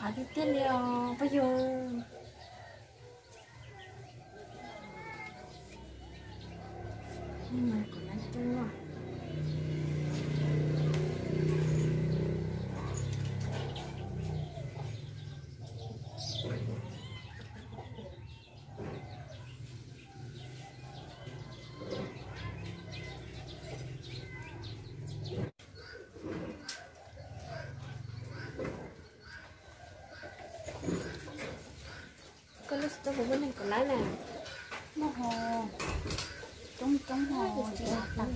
Qhov tiag tiag li os pab yug. Koj lub xov tooj puas muaj neeg kam laib na? Muaj hos, coob coob hos tsis tau tag.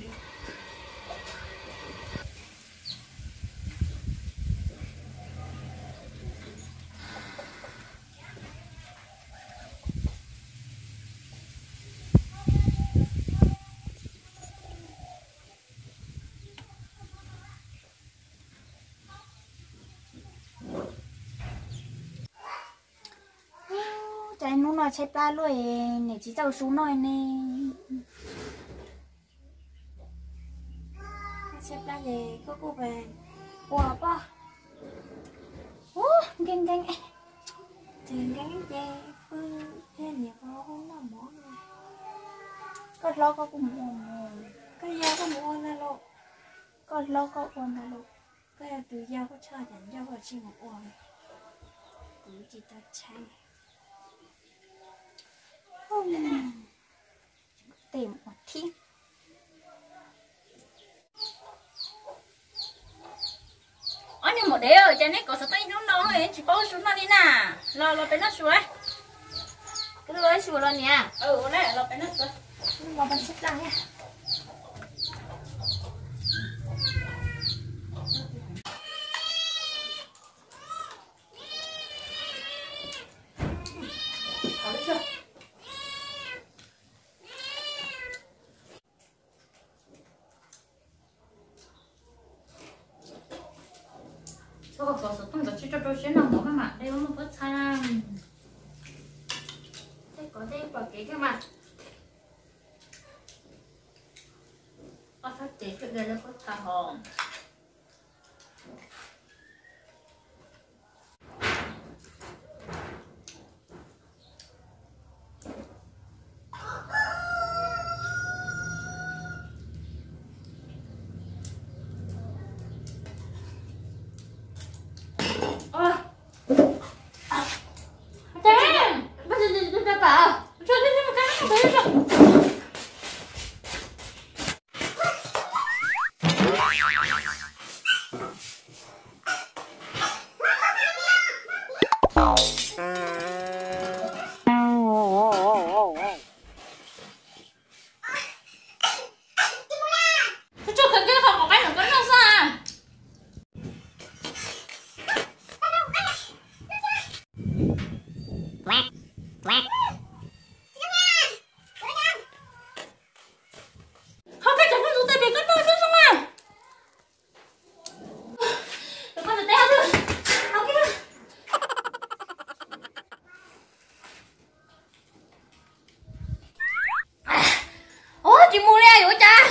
Cas hnub no tshaib plab luaj, nim tsis txawj su noj ne. Tshaib plab ces koj kuj ua poj. Ub, nkees nkees, nkees nkees ces pw thiab niam pog hu noj mov. Koj hlob koj kuj mus ua mov, koj yau koj mus ua ntag lauj. Koj hlob koj ua ntag lauj. Koj yog tus yau koj tshaj cov ncauj koj tsis mus ua. Kuv tsis tau tshaib. Tej mus ua thiab. Ob niag maum dev, cas neb kov xov tooj ib hnub no tsis paub su noj li na? Los los peb noj su. Koj los su los niam. Los peb noj su. Txhob kov xov tooj ntawd tsis rau rau siab noj mov maj mam de ua muaj pob txha. Tej kov tej pom kev thiab mas. Ob sab ces thiaj de lawv pob txha hos. Ub, tsis mus li yuav cas.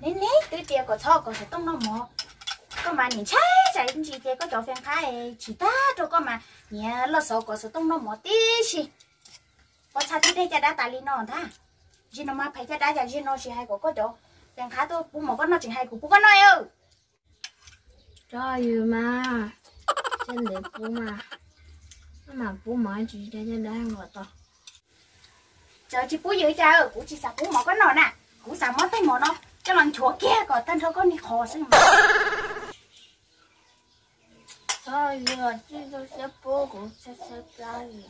Neb neb twb tias kom txhob kov xov tooj noj mov, koj mas nim ntshai tsam ntsis ces koj cov fee qab tsis tag rau koj mas niam loj xov kov xov tooj noj mov tib si. Pob txha twb deb caj dab tas li no ntag. Zaum no mas phais caj dab, cas zaum no tsis hais kom koj cov, ces nqa tuaj pub mov koj noj, tseem hais kuv pub koj noj. Tso yus mas, tsis ntev pub mas, koj mam pub mov tsis caj dab nkaus tau. Txawm tsis pub yus cas kuv tsis xav pub mov koj noj na, kuv xav muab tej mov no coj los nchuav kiag kom tag nrho koj niag qhov xwb. Txhob yog tij txhob siab pub kuv, siab plab li.